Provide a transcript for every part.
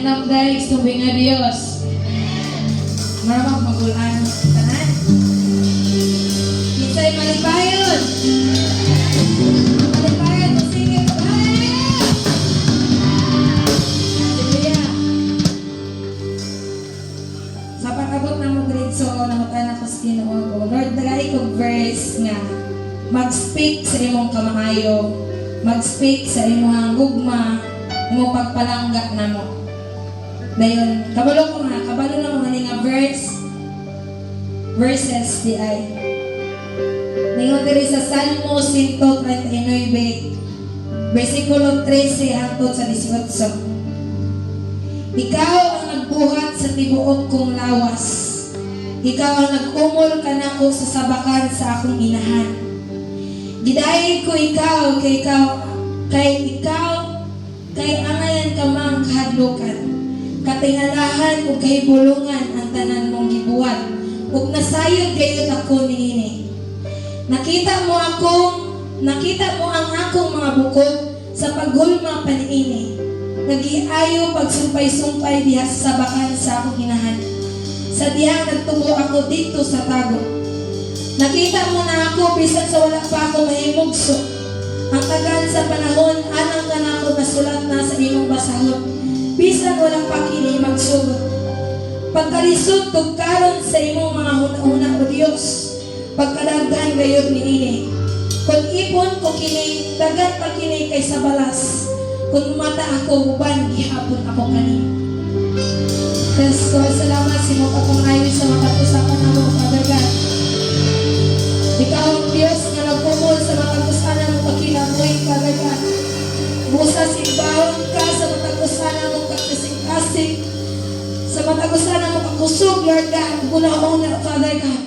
Hinamday sa nga Dios. Maramag magulan tanan. Kinsay malipayon. Malipayon, sige. Hallelujah! Hallelujah! Sa pag-abot na mo grade, so nangutan ako sa Ginoo ko, "Lord, dagay kog verse nga mag-speak sa imong kamaayo, mag-speak sa imong gugma, imong pagpalangga namo." Dayon, kabalo ko nga, kabalo na mo nga verse, verses di ay. Ningon diri sa Salmo 139, versikulo 13 hangtod sa 18. "Ikaw ang nagbuhat sa tibuok kong lawas. Ikaw ang nag-umol kanako sa sabakan sa akong inahan. Gidayeg ko ikaw kay ikaw kay angayan ka mang kahadlukan. Katingalahan ug kahibulungan ang tanan mong gibuhat ug nasayod gayud ako niini. Nakita mo ang akong mga bukog sa paghulma pa niini. Nagiayo pagsumpay-sumpay diha sa sabakan sa akong inahan. Sa dihang nagtubo ako dito sa tago. Nakita mo na ako bisan sa wala pa ako mahimugso. Ang tagal sa panahon anang kanako nasulat na sa imong basahon. Bisan wala pa kini magsugod. Pagkalisod tugkaron sa imong mga huna-huna, O Dios. Pagkadaghan gayud niini. Kung ipon ko kini, daghan pa kini kaysa balas. Kung mata ako, uban gihapon ako kanimo." Yes, Lord, salamat sa imong pagpamaayo sa matag usa kanamo, Father God. Ikaw ang Diyos nga nagpumol sa matag usa namo kinabuhi, Father God. Busa simbahon ka sa matag usa namo kasing-kasing. Sa matag usa namo kakusog, Lord God, una-una, Father God.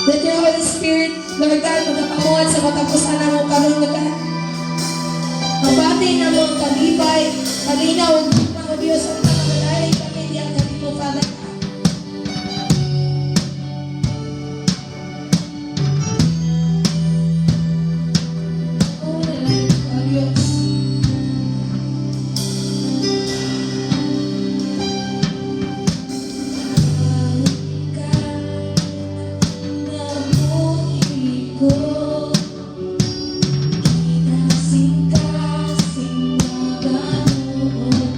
Let your Holy Spirit, Lord God, magapamuhat sa matag usa namo karon, Lord God. Mabati namo ang kalipay, kalinaw, ug mga Diyos ang nakadayeg kami diyan kanimo, Father God. Oh, O Diyos. Ka nabuhi ko, kinasing-kasing naganuod.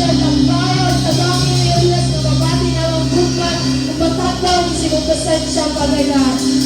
Richard Amparo, tabangi ni Elias nga mabati na ang gugma ug matadlaw sa imong presensya, Father God.